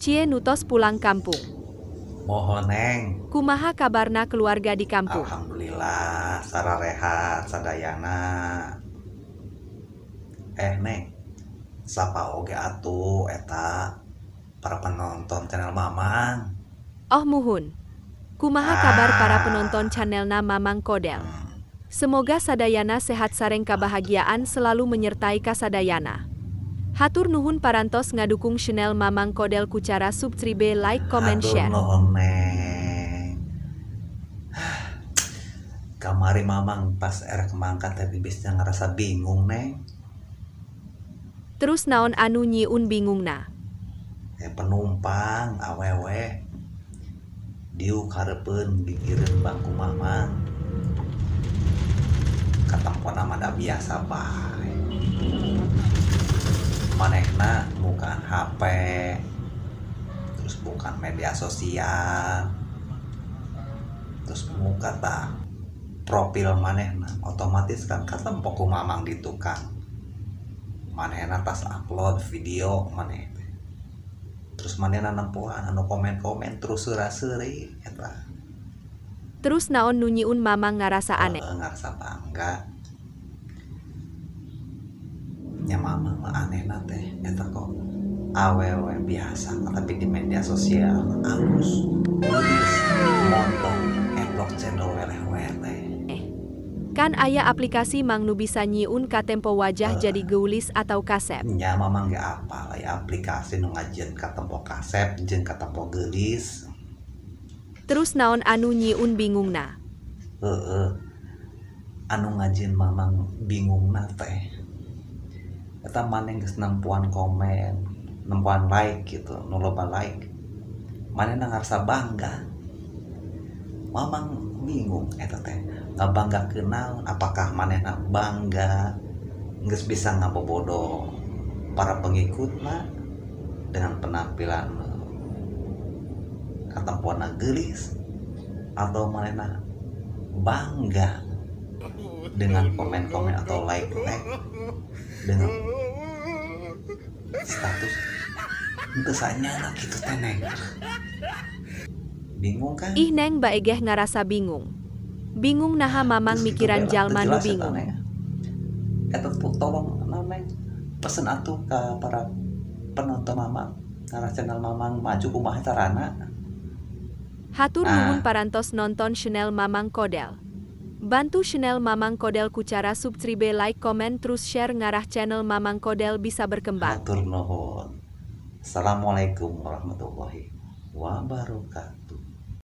Cie nu tos pulang kampung. Muhun, Neng. Kumaha kabarna keluarga di kampung? Alhamdulillah sararehat sadayana. Eh, Neng, sapa oge atuh eta para penonton channel Mamang. Oh, muhun. Kumaha kabar para penonton Ah. channelna Mamang Kodel? Semoga sadayana sehat sareng kabahagiaan selalu menyertai kasadayana. Hatur nuhun parantos ngadukung channel Mamang Kodel ku cara subscribe, like, comment, Hatur share. Nuhun, Neng. Kamari Mamang pas erek mangkat teh bibisnya ngerasa bingung, Neng. Terus naon anu nyieun bingungna? Eh, penumpang awewe diuk hareupeun gigireun bangku Mamang. Katempona mah da biasa bae. Manehna mukaan HP, terus buka media sosial, terus muka tah profil manehna, otomatis kan katempo ku Mamang di tukang. Manehna tas upload video maneh teh. Terus manehna nempoan anu komen-komen terus seura-seuri eta. Terus naon nu nyieun Mamang ngarasa aneh? Heeh, ngarasa bangga. Nya Mamang mah anehna teh eta kok awewe biasa tapi di media sosial alus, geulis, montok, eplok cendol weleh-weleh. Kan aya aplikasi, Mang, nu bisa nyieun katempo wajah jadi geulis atau kasep. Nya Mamang ge apal aya aplikasi nu ngajieun katempo kasep jeung katempo geulis. Terus naon anu nyieun bingungna? Heeh. Anu ngajieun Mamang bingungna teh eta maneh geus nempoan komen, nempoan like gitu, nu loba like. Manehna ngarasa bangga. Mamang bingung eta teh ngabanggakeun naon? Apakah manehna bangga geus bisa ngabobodo para pengikutna dengan penampilan katempona geulis atau manehna bangga dengan komen-komen atau like-like dengan status henteu sanyana kitu teh, Neng? Bingung kan? Ih, Neng, baegeh ngarasa bingung. Bingung naha Mamang Geus kitu mikiran bae lah, teu jalma nu jelas eta, bingung. Neng. Eta tuh tolong naon, Neng, pesen atuh ka para penonton Mamang ngarah channel Mamang maju kumaha carana? Hatur nuhun Nah. parantos nonton channel Mamang Kodel. Bantu channel Mamang Kodel ku cara subscribe, like, komen, terus share ngarah channel Mamang Kodel bisa berkembang. Hatur nuhun. Assalamualaikum warahmatullahi wabarakatuh.